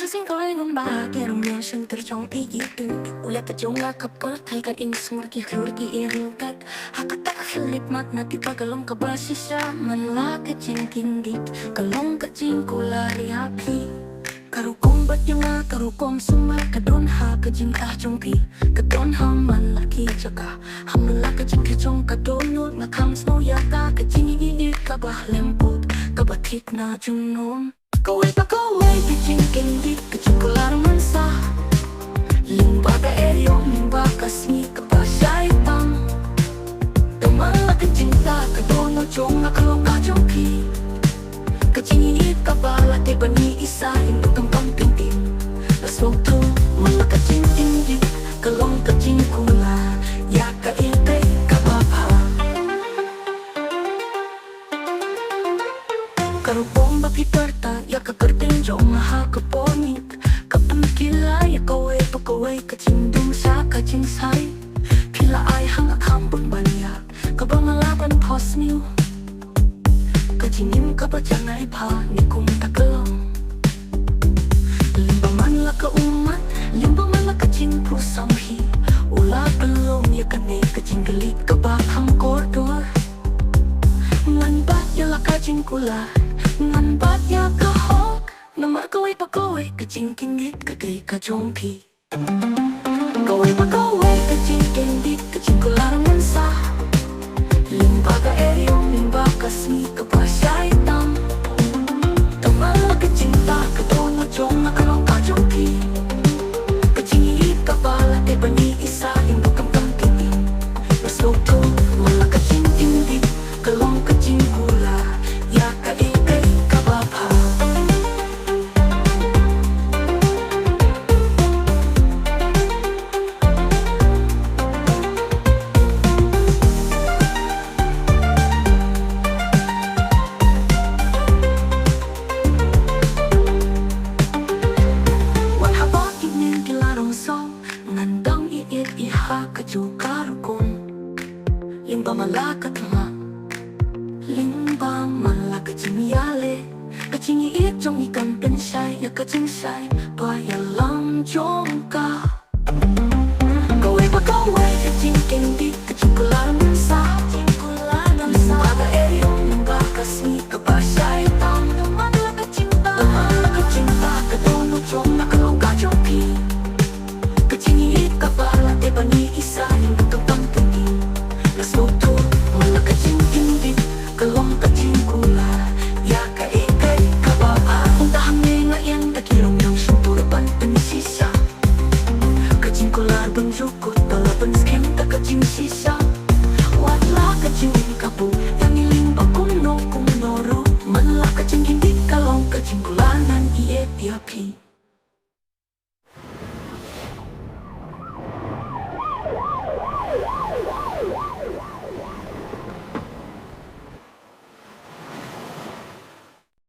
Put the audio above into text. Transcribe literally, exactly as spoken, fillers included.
Sing kawei ngan ba ki rung nong shyntur jong phi ki tu. U la ka jong la ka pyrthei ka ing sumar ki hlur ki ïa ring kat. Ha kata ka khlieh mat na ki ba ka long kaba shisha man la ka jingkyndiah ka long ka jingkular ïa phi. Ka rukom bat ïa nga ka rukom sumar ka don ha ka jingtah jong phi. Ka don ha man la ki jaka ha man la ka jingkyndiah jong ka don lut nga kham sngewthuh ïa ka ka jingïeit kaba lem put kaba thik na junom. Kawei pa kawei ka jingkyndiah ka jingkular mynsaw. Lyngba ka eriong lyngba ka sngi kaba shai tam. Ka man la ka jingtah ka don jong nga ka long ka jong phi. Ka jingïeit kaba la teh bad ngi isa ïa u kam kam ting ting. La sngewthuh man la ka jingkyndiah ka long ka jingkular ïa kaei kaei kaba bha. Ka rukom ba phi pyrta ïa ka kyrteng jong nga ha ka por ngi ka pynkylla ïa kawei pa kawei ka jingdum sha ka jingshai. Phi la ai ha nga kham bun ban ïa kaba nga la ban pos niu. Ka jingim kaba janai bha ni kum ta ka long. Lyngba man la ka ummat lyngba man la ka jingpyrshang hi. U la pynlong ïa kane ka jingkylliah kaba kham kordor. Ngan bat ïa la ka jingkular ngan bat ïa ka hok. Namar kawei pa kawei ka jingkyndiah ka dei ka jong phi. Kawei pa kawei ka jingkyndiah ka jingkular mynsaw. Lyngba ka eriong lyngba ka sngi kaba shai tam. Ka man la ka jingtah ka don jong nga ka long ka jong phi. Ka jingïeit kaba la teh bad ngi isa ïa u kam kam ting ting. La sngewthuh man la ka jingkyndiah ka long ka jingkular ïa kaei kaei kaba bha. Wat haba ki neng ki la rong song ngan dang ïeit ïa ha ka jong ka rukom. Lyngba man la ka tnga lyngba man la ka jingïaleh. Ka jingïeit jong ngi kan pynshai ïa ka jingshai ba ïalam jong ka. Kawei pa kawei ka jingkyndiah ka jingkular mynsaw. Lyngba ka eriong lyngba ka sngi kaba shai tam. Lyngba man la ka jingtah lyngba man la ka jingtah ka don jong nga ka long ka jong phi. Ka jingïeit kaba la teh bad ngi isa ïa u kam kam ting ting. La sngewthuh man la ka jingkyndiah ka long ka jingkular ïa kaei kaei kaba bha. Kumta hangne nga ïeng da ki rong nong shyntur ban pynshisha. Ka jingkular ban jukut ba la pynskhem da ka jingshisha. Wat la ka jingim ka bun ïa ngi lyngba kumno kumno ruh man la ka jingkyndiah ka long ka jingkular ngan ïeit ïa phi.